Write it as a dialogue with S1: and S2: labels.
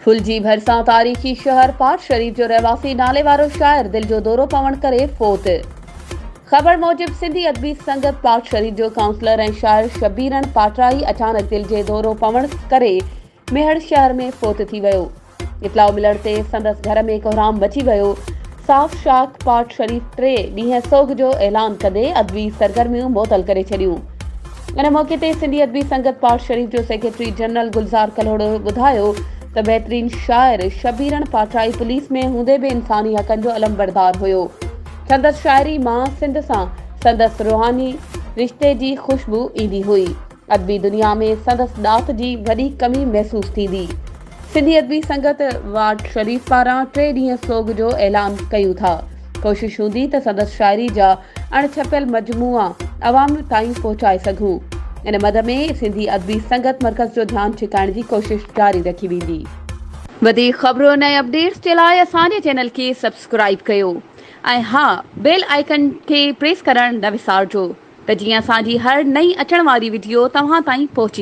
S1: ڦلجي ڀرسان تاريخي شهر پاٽ شريف جو رهواسي ناليوارو شاعر دل جو دورو پوڻ ڪري فوت. خبر موجب سنڌي ادبي سنگت پاٽ شريف جو ڪائونسلر ۽ شاعر شبيرڻ پاٽرائي اچانڪ دل جي دورو پوڻ ڪري ميهڙ شهر ۾ فوت ٿي ويو. اطلاع ملڻ تي سندس گهر ۾ ڪهرام مچي ويو. صاف شاخ پاٽ شريف ٽي ڏينهن سوڳ جو اعلان ڪندي ادبي سرگرميون معطل ڪري ڇڏيون. ان موقعي تي سنڌي ادبي سنگت پاٽ شريف جو سيڪريٽري جنرل گلزار ڪلهوڙو ٻڌايو ته بهترين شاعر شبيرڻ پاٽرائي پوليس ۾ هوندي به انساني حقن جو علمبردار هيو. سندس شاعري مان سنڌ سان سندس روحاني رشتي جي خوشبو ايندي هئي. ادبي دنيا ۾ سندس ڏات جي وڏي ڪمي محسوس ٿيندي. سنڌي ادبي سنگت واٽ شريف پاران ٽي ڏينهن سوڳ جو اعلان ڪيون ٿا. ڪوشش هوندي ته سندس شاعري جا اڻ ڇپيل مجموعا عوام تائين پهچائي سگهون. ان مد ۾ سنڌي ادبي سنگت مرڪز جو ڌيان ڇڪائڻ جي ڪوشش جاري رکي ويندي. وڌيڪ خبرن ۽ اپڊيٽس جي لاء اسان جي چينل کي سبسڪرائيب ڪيو ۽ ها بيل آئيڪن کي پريس ڪرڻ نه وسارجو ته جيئن اسان جي هر نئين اچڻ واري وڊيو توهان تائين پهچي.